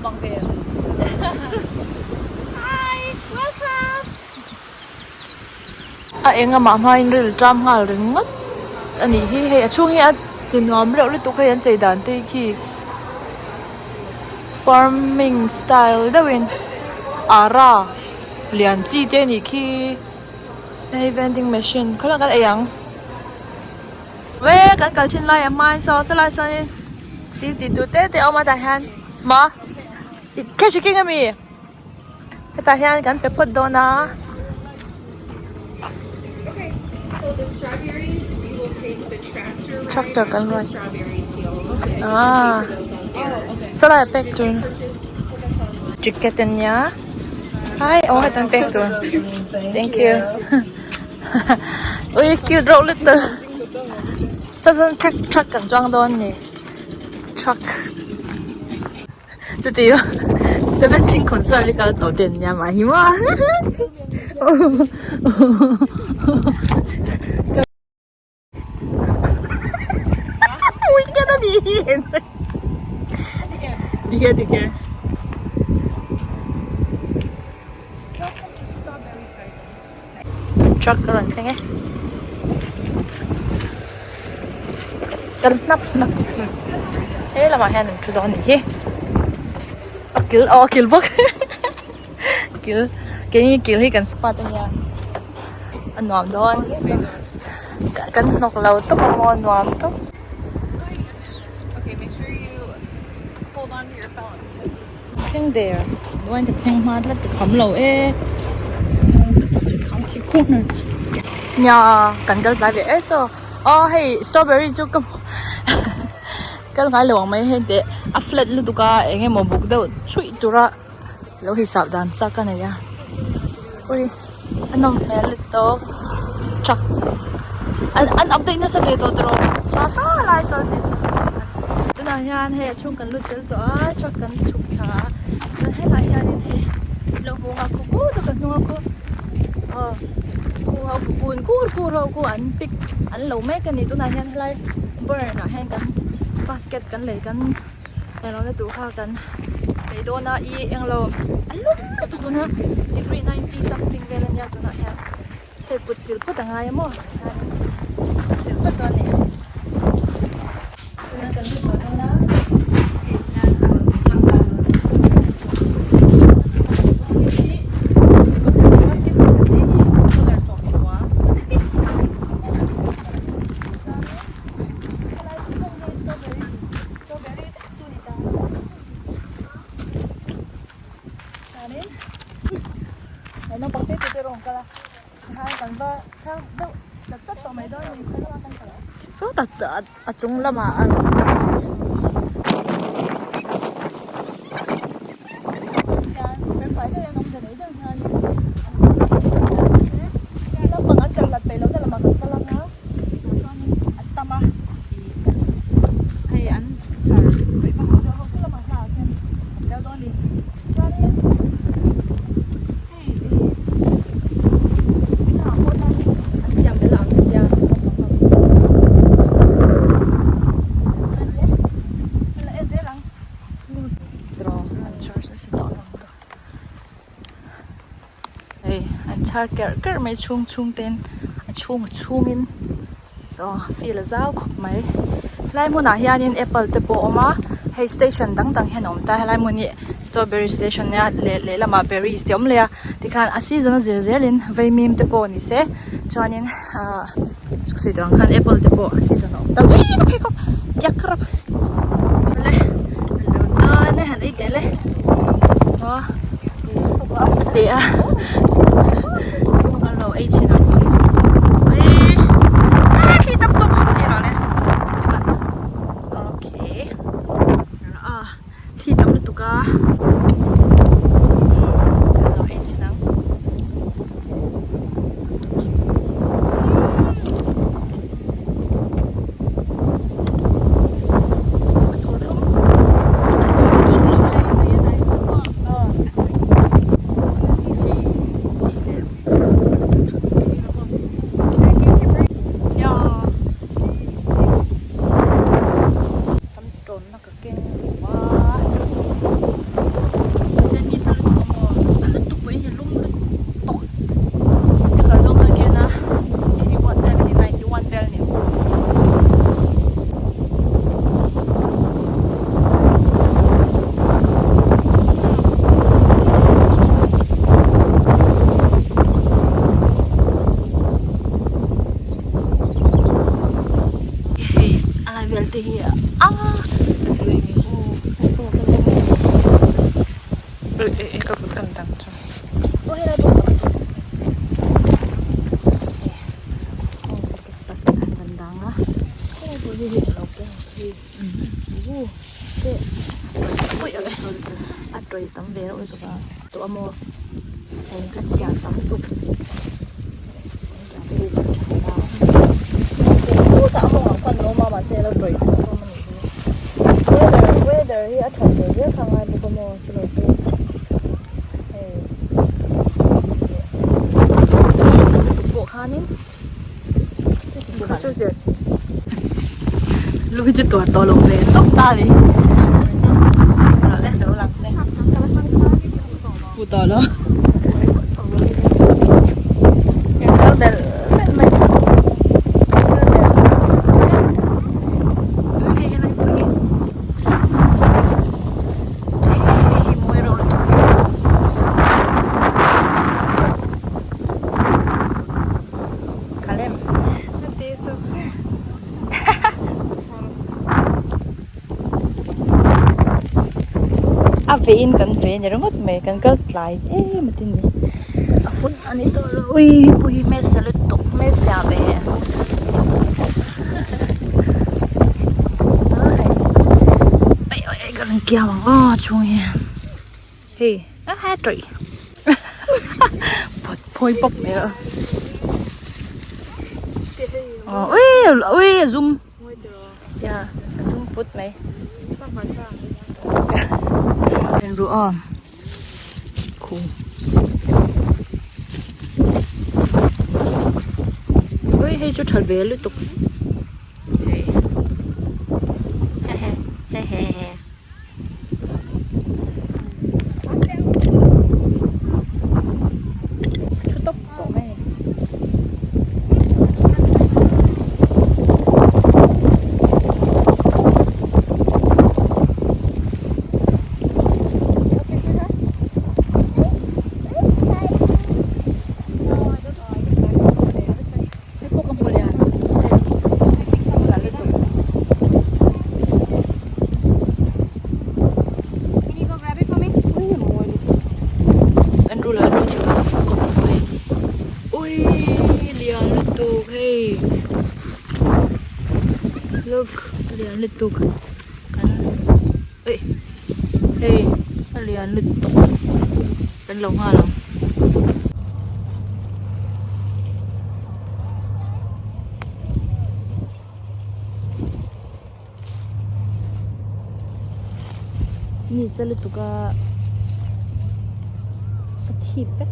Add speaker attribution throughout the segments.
Speaker 1: nuam ang ve. Hi! Welcome! A eng amah hmain ril ṭam nghal ringawt a nih hi. Hei a chhung hi a ti nuam reuh lutuk hei an chei dan te khi farming style deuhin ara lian chi te a nih khi hei vending machine khawlai ah kan ei ang. Ve kan kal thin lai a hmain saw sawlai sawnin thil tih tur te te a awm a tah hian maw cash i keng ami hetah hian kan pe phawt dawn a. Tractor kan ruai ah sawlai ah pek tur ticket ania hai aw heta an pek tur thank you. Ui cute reuh lutuk saw chuan truck truck kan chuang dawn a ni truck chuti 17 concert hi kal tawh te an nia mah hi maw. Weekend a nih hi Dik e dik e. Truck a rawn thleng e. Kan hnap hnap he lamah hian an thu dawn a nih hi. A kil aw a kil bawk kil keini kil hi kan spot a nia a nuam dawn kan hnawk lo tawp a maw nuam tawp. Thleng der duain ka thleng hma tlat ka kham lo e nia kan kal tlai ve e saw aw hei strawberry chu ka kal ngai lo ang mai hei teh a flat lutuk a eng emaw buk deuh chhuih tura lo hisap dan chak a nei a ui a nawm hmel lutuk truck an update nasa ve tawh tawh sa sa lai sawn ni tunah hian hei a chhung kan lut tel tawh a truck kan chhuk thla a chuan helaiah hianin hei lo hmu a khu kur ka hnung a khu aw khu ho khu kun kur kur ho khu an pick an lo mek a ni tunah hian helai burn ah hian kan basket kan lei kan Englo tur kha kan lei dawn a i englo a lum lutuk tuna degree 90 something vel ania tunah hian hei kut sil phawt a ngai a maw kut sil phawt dawn a ni tunah kan lut tawh dawn a hei hian a rawn tlang nghal dawn basket pakhat te hi dollar 10 helai kawng hi strawberry Strawberry vek chu ni ta chuanin he naupang te te rawng kal a tikhan kan va chhang deuh chat chat tawh mai dawn a ni khawi lamah kan kal ang sawtah a chung lamah a hian felfai deuh hian awmze nei deuh hianin naupang an kal hlat peih loh na lamah kan kal ang a tah chuanin a tam a ih hei an chhar peih vak loh deuh ho chu lamah hlaah khian an kal dawn a ni chuanin hei ih ah pawh hian an siam belh ang ka tia naupang ho ani e hela en zel ang draw an charge nasa tawh lo Hei an chhar kerh kerh mai chhung chhung ten a chhung a chhungin saw field a zau khawp mai helai hmunah hianin apple te pawh a awm a hei station dang dang hian a awm ta helai hmun hi strawberry station ania leh lehlamah berries te a awm leh a tikhan a season a zir zelin vaimim te pawh ni se chuanin ahh sawi tawh ang khan apple te pawh a season a awm ta le lo dawn e han ei teh le aw a teh a kan lo ei chhin ang ei a thli tap tawp ei rawh le okay a thli tam lutuk a kan lo ei chhin ang. A tawih tam ve reuh lutuk a tawh a maw hei ka chhiar tam lutuk chutah a mawngah khuan an awm a mahse a lo tawih tawh hlawm a nih hi weather weather hi a that ve zel kha a ngai bawk a maw chulo chu hei ni sa lutuk pawh khanin. Lu hi chu tuar tawh lo ve tawp ta a ni fu tawh lo char belh belh mai char belh hei hi mawi reuh lutuk hi. Kalem. A ve in kan ve ni ringawt mai kan kal tlai em a tin ni a hun a ni tawh lo ui pui hi hmel lutuk hmel sia ve ai ai ai ka rawn kiau ang aw chhung hi. Hei a ha tawih phawt phawi pawp mai a ui ui a zum ya a zum put mai en ru aw khu ui hei chu tha ve lutuk hei hehe hehe. Thu tawp tawh mai a ni. Look lian lutuk kan eih hei a lian lutuk kan lo nghal ang. Ni sa lutuk a a thip vek.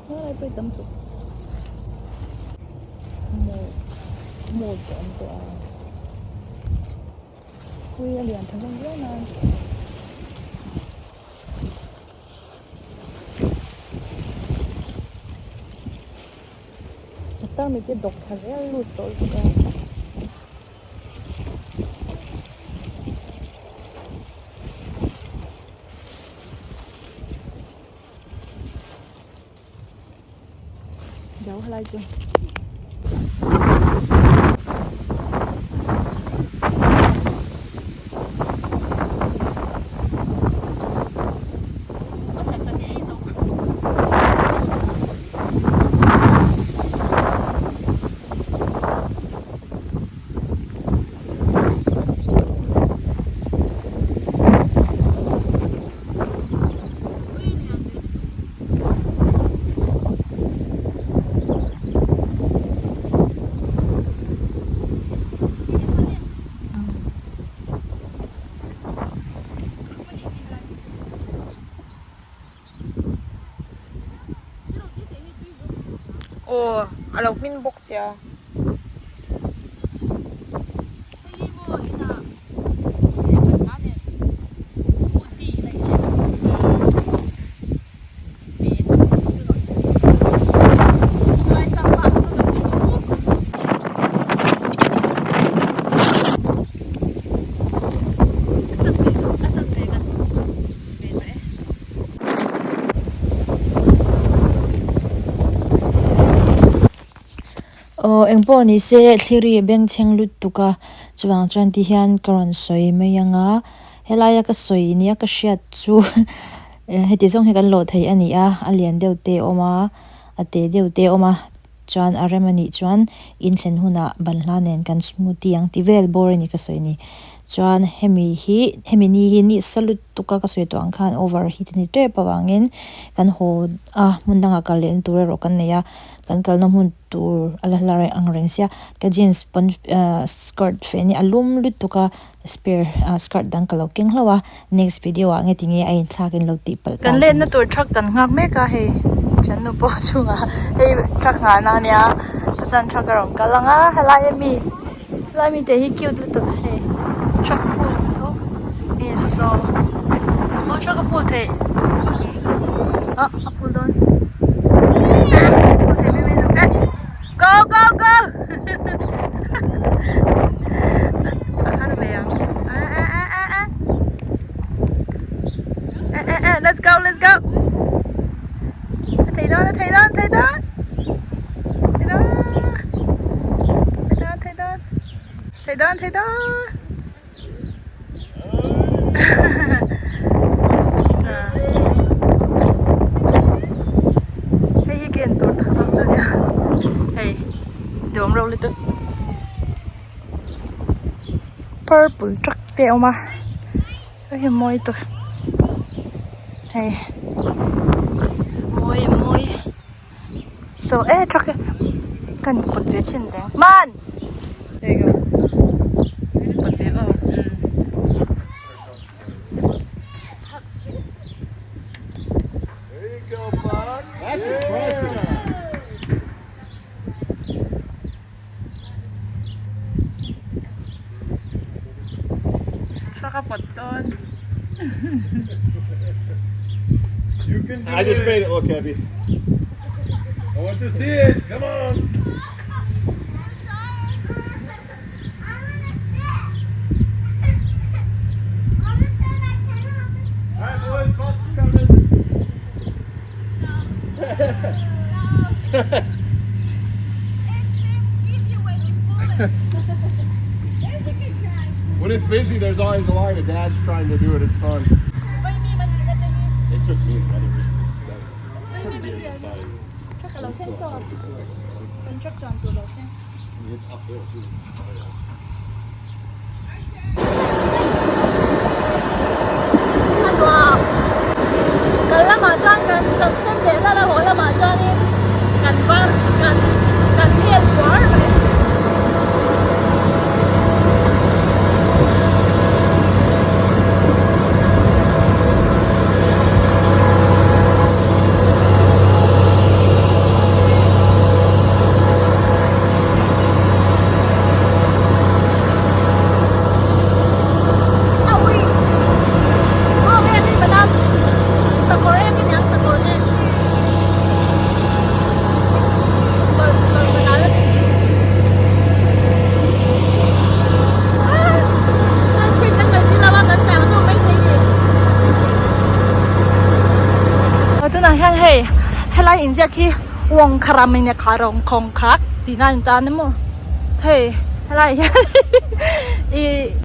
Speaker 1: Helai pawh hi tam tawh maw maw te awm tawh a pui a lian tha hlawm viau nan a tarmit hi a dawk thla zel lut tawh lutuk a. Dấu helai chu.
Speaker 2: Aw a lo hmin bawk sia.
Speaker 1: Aw Aw engpawh ni se thliri bengchheng lutuk a chuvang chuan ti hian ka rawn sawi mai ang a helaia ka sawi nia ka hriat chu heti zawng hi kan lawh thei a ni a a lian deuh te a awm a a te deuh te a awm a chuan a rem a nih chuan inthlen hunah banhla nen kan smoothie ang ti vel bawr a ni ka sawi ni chuan hemi hi hemi ni hi ni sa lutuk a ka sawi tawh ang khan over heat a ni tep avangin kan haw a hmun dangah kal lehna tur erawh kan nei a. Kan kalna hmun tur a la hla ang reng sia ka jeans pawn ahh skirt feh nia a lum lutuk a spare ah skirt dang ka lo keng hlauh a next video ah nge tinge a inthlak in lo tih palh Kan lenna tur truck kan nghak mek a hei thiannu pawh chhungah hei truck nghahna ania chuan truck a rawn kal ang a helai ami helai mi te hi cute lutuk hei truck phul nge saw saw aw truck a phul theih ah a phul dawn phul thei mai mai lo eh go go go a har ve ang eh eh eh eh eh eh eh eh let's go let's go a thei dawn a thei dawn a thei dawn thei dawn thei dawn thei dawn thei dawn thei dawn. Hei hi ken tur tak zawk chu a nia hei duam reuh lutuk purple truck te a awm a hei hi mawi tawp hei mawi mawi so e truck kan pawt ve thin reng man. There you go. Pawt ve aw.
Speaker 3: There you go, Buck. That's impressive.
Speaker 1: Truck a pawt dawn.
Speaker 3: You can do I just made it look heavy. I want to see it. Come on. When it's busy, there's always a line of dads trying to do it. It's fun. It took me a minute. It's uphill too.
Speaker 1: Kal lamah chuan kan kan sen leh hlar a haw lamah chuanin kan var kan kan hel kuar mai. Tunah hian hei helai inziak hi Wong kharam in a kharawng khawng khak tihna a ni ta a ni maw hei helai hian ih.